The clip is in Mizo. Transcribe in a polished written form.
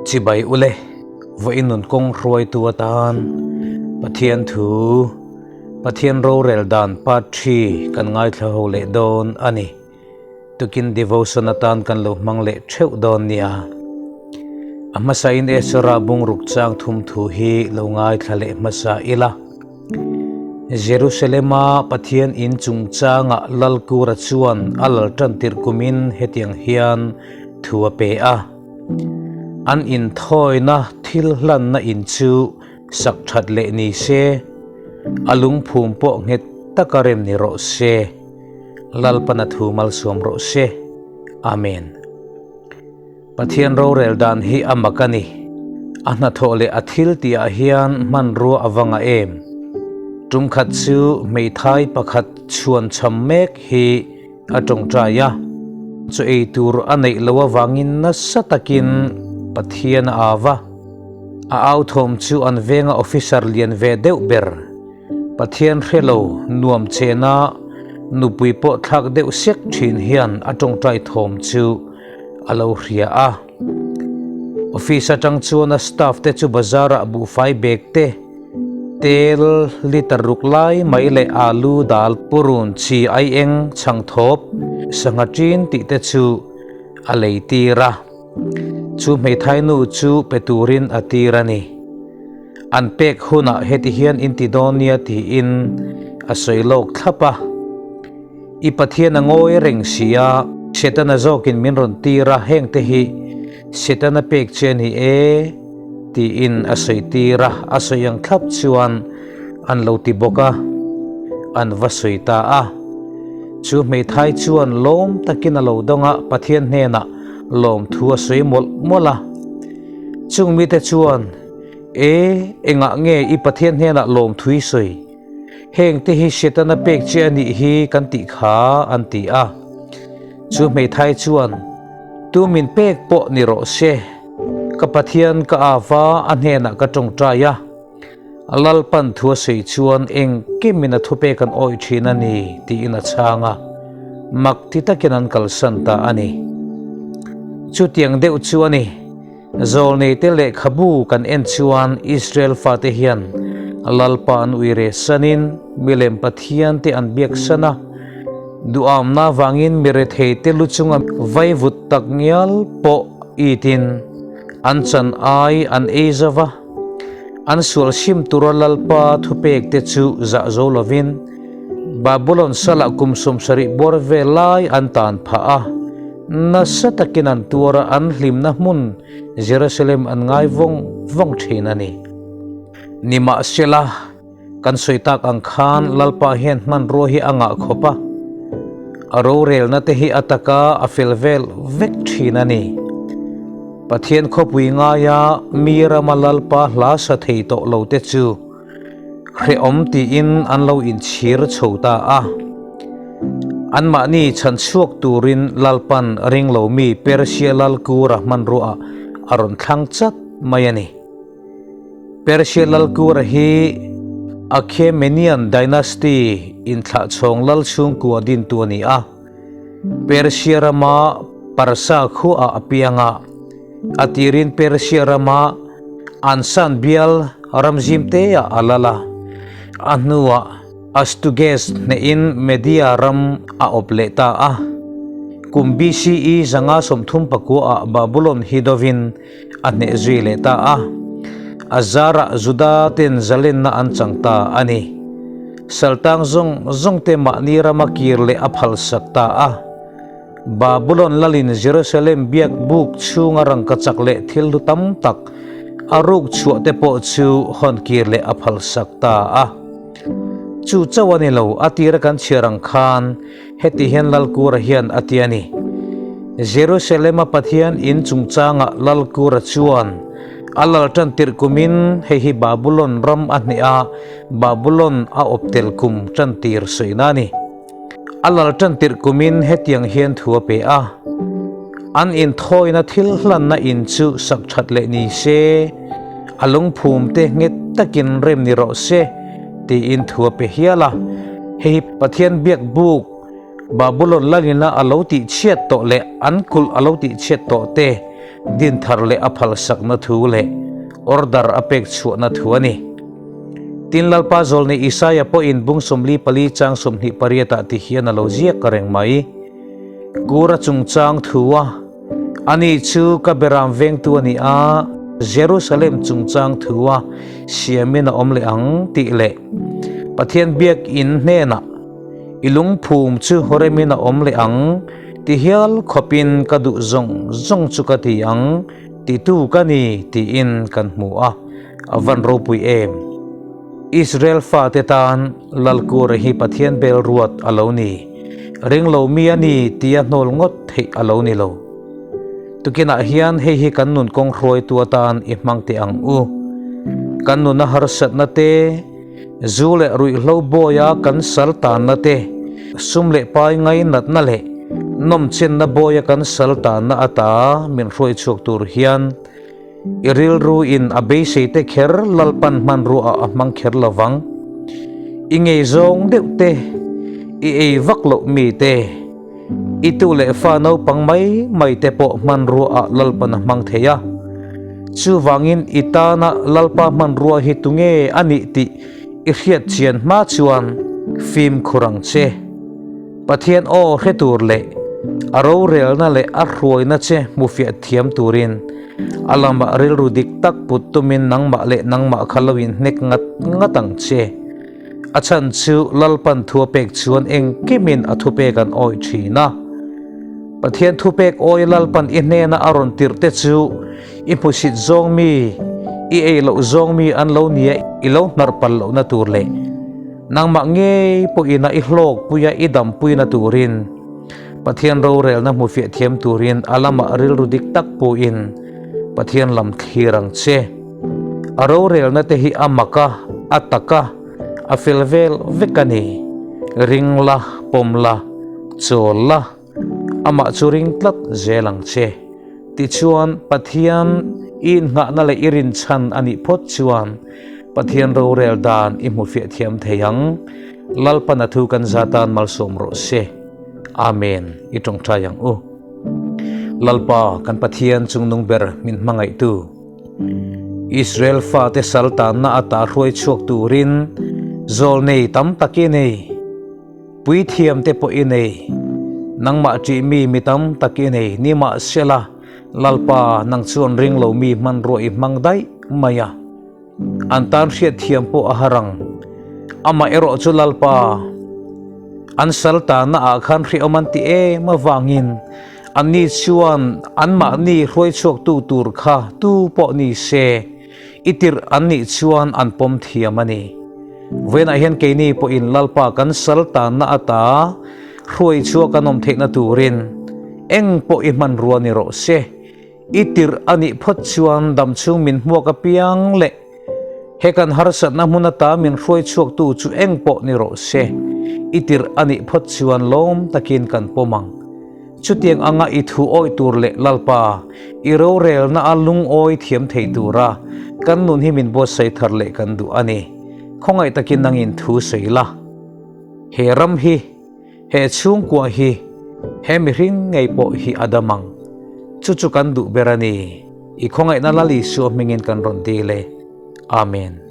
Chibai ule, vawiin nun kawng hruaitu atan Pathian thu, Pathian rorel dan part thi kan ngaithla ho leh dawn a ni. Tukin devotion atan kan lo hmang leh theuh dawn nia. A hmasain Ezra bungruk chang thum thu hi lo ngaithla leh hmasa ila. Jerusalema Pathian in chungchanga Lalkura chuan a lal tan tirh kumin hetiang hian thu a pe a, An inthawina thil hlanna in chu sak that leh ni se, a lungphum pawh nghet taka rem ni rawh se. Lalpana thu malsawm rawh se. Amen. Pathian rorel dan hi a mak a ni. A hnathawh leh a thil tihah hian hmanrua a va ngah em? Tum khat chu hmeithai pakhat chhuan cham mek hi a tawngtai a. Chaw ei tur a neih loh avangin nasa takin Pathian a au a. A au thawm chu an venga officer lian ve deuh ber, Pathian hre lo nuam chena nupui pawh thlak deuh sek thin hian a tawngtai thawm chu a lo hria a. Office atang chuan a staff te chu bazar ah buhfai bag te, tel liter ruk lai mai leh alu dal purun chi ai eng chhang thawp sangha tin tih te chu a lei tir a. Chu hmeithai nu chu pe turin a tir a ni. An pek hunah heti hian in ti dawn nia tiin a sawi lawk thlap a. I Pathian a ngawi reng si a, Setana zawkin min rawn tir a, hengte hi Setana pek che a ni e, tiin a sawi tir a, a sawi ang thlap chuan an lo ti bawk a, an va sawi ta a. Chu hmeithai chuan lawm takin a lo dawng a, Pathian hnenah lawmthu a sawi mawlh mawlh a. Chung mite chuan, E, engah nge i Pathian hnenah lawmthu i sawi? Heng te hi Setana pek che a nih hi kan tih kha an ti a. Chu hmeithai chuan, Tu min pek pawh ni rawh se, ka Pathian ka ava a hnenah ka tawngtai a, Lalpan thu a sawi chuan engkimin a thupek an awih thin a ni tiin a chhang a, mak ti takin an kalsan ta a ni. Chutiang deuh chu a ni. Zawlneite lehkhabu kan en chuan Israel fate hian Lalpa an ui reh sanin milem pathiante an biak san a, duhamna avangin mi retheite lu chunga vaivut tak ngial pawh itin an chan ai an ei zo va, an sual sim tura Lalpa thupekte chu zah zo lovin Babulon salah kum 70 bawr vel lai an tan phah a. Nasa takin an tuar a, an hlimna hmun Jerusalem an ngai vawng vawng thin a ni. Nimahsela, kan sawi tak ang khan Lalpa hian hmanrua hi a ngah khawp a, a rorelna te hi a taka a fel vel vek thin a ni. Pathian khawpui ngaia mi rama Lalpa hla sa thei tawh lo te chu Hrehawm tiin an lo inchhir chho ta a. Anmahni chhan chhuak turin Lalpan ringlomi Persia Lalkura hmanruaah a rawn thlang chat mai a ni. Persia Lalkura hi Achaemenian Dynasty inthlahchhawng lal chhungkua dintu a ni a. Persia rama Parsa khuaah a piang a. A tirin Persia rama Ansan bial ramzim teah a lal a, a hnuah Astuges hnehin Media ram a awp leh ta a. Kum BCE 539 ah Babulon hi dovin a hneh zui leh ta a, a zarah Juda ten zalenna an chang ta a ni. Saltang zawng zawng te mahni rama kir leh a phalsak ta a. Babulon lalin Jerusalem biak buk chhunga rangkachak leh thil hlu tam tak a ruk chhuah te pawh chu hawn kir leh a phalsak ta a. Chu chauh a ni lo, a tira kan chhiar ang khan heti hian Lalkura hian a ti a ni. Jerusalem-a Pathian in chungchangah Lalkura chuan a lal tan tirh kumin hei hi Babulon ram a hneh a, Babulon a awp tel kum tan tir sawina a ni. A lal tan tirh kumin hetiang hian thu a pe a, An inthawina thil hlanna in chu sak that leh ni se, a lungphum te nghet takin rem ni rawh se, tiin thu a pe hial a. Hei hi Pathian biak buk Babulon lalina a lo tihchhiat tawh leh an kulh a lo tihchhiat tawh te. Din thar leh a phalsakna thu leh order a pek chhuahna thu a ni. Tin, Lalpa zawlni Isaia pawhin bung 44 chang 28 ah ti hian a lo ziak reng mai. Kura chungchang thu a, Ani chu ka beram vengtu a ni a, Jerusalem chungchang thu a siamin a awm leh ang tih leh Pathian biakinn hnenah I lungphum chu remin a awm leh ang ti hial khawpin ka duh zawng zawng chu ka ti ang titu ka ni tiin kan hmu a, a van ropui em. Israel fate tan Lalkura hi Pathian bel ruat a lo ni, ringlo mi a ni tia hnawl ngawt theih a lo ni lo. Tukinah hian hei hi kan nun kawng hruaitu atan i hmang teh ang u. Kan nuna harsatna te, Zu leh ruihhlo bawia kan sal tanna te, sum leh pai ngainatna leh nawmchenna bawia kan sal tanna ata min hruai chhuak tur hian i rilru in a beisei te kher Lalpan hmanrua ah a hmang kher lo vang. I ngei zawng deuh te, i ei vak loh mi te, I tu leh fa naupang mai mai te pawh hmanrua ah Lalpan a hmang thei a. Chuvangin i tana Lalpa hmanrua hi tunge a nih tih i hriat chian hma chuan fimkhur ang che. Pathian aw hre tur leh a rorelna leh a hruaina che hmufiah thiam turin a lamah rilru dik tak put tumin nangmah leh nangmah kha lo inhnek ngat ngat ang che. A chhan chu Lalpan thu a pek chuan engkimin a thupek an awih thin a. Pathian thupek awi Lalpan i hnena a rawn tirh te chu i hmusit zawng mi, i ei loh zawng mi an lo nia i lo hnar pal lohna tur leh nangmah ngei pawhin a i hlawkpuia i dampuina turin Pathian rorelna hmufiah thiam turin a lamah rilru dik tak puin Pathian lam thlir ang che. A rorelna te hi a mak a, a tak a, a fel vel vek a ni. Ring la, pawm la, chawl la, amah chu ring tlat zel ang che. Tichuan, Pathian i innghahna leh i rinchhan a nih phawt chuan Pathian rorel dan i hmufiah thiam thei ang. Lalpan a thu kan za tan malsawm rawh se. Amen. I tawngtai ang u. Lalpa, kan Pathian chungnung ber min hmangaihtu. Israel fate sal tanna ata hruai chhuak turin zawlnei tam tak i nei, puithiam te pawh i nei, nangmah ṭih mi mi tam tak i nei. Nimahsela, Lalpa, nang chuan ring lo mi hmanrua i hmang daih mai a, an tan hriatthiam pawh a har ang. Amah erawh chu Lalpa, an sal tanna ah khan hrehawm an ti em avangin, Anni chuan anmahni hruaichhuaktu tur kha tu pawh ni se, i tirh an nih chuan an pawm thiam a ni. Vawiinah hian keini pawhin Lalpa kan sal tanna ata hruaichhuak kan awm theihna turin eng pawh i hmanrua ni rawh se. I tirh a nih phawt chuan damchhung min hmuak apiang leh he kan harsatna hmun ata min hruai chhuaktu chu eng pawh ni rawh se, i tirh a nih phawt chuan lawm takin kan pawm ang. Chutiang anga i thu awih tur leh Lalpa, i rorelna a lungawi thiam thei tura kan nun hi min buatsaih thar leh kan duh a ni. Khawngaih takin nangin thu sawi la. He ram hi. He chhungkua hi he mihring ngei pawh hi a dam ang. Chu chu kan duh ber a ni. I khawngaihna Lal Isua hmingin kan rawn dil e. Amen.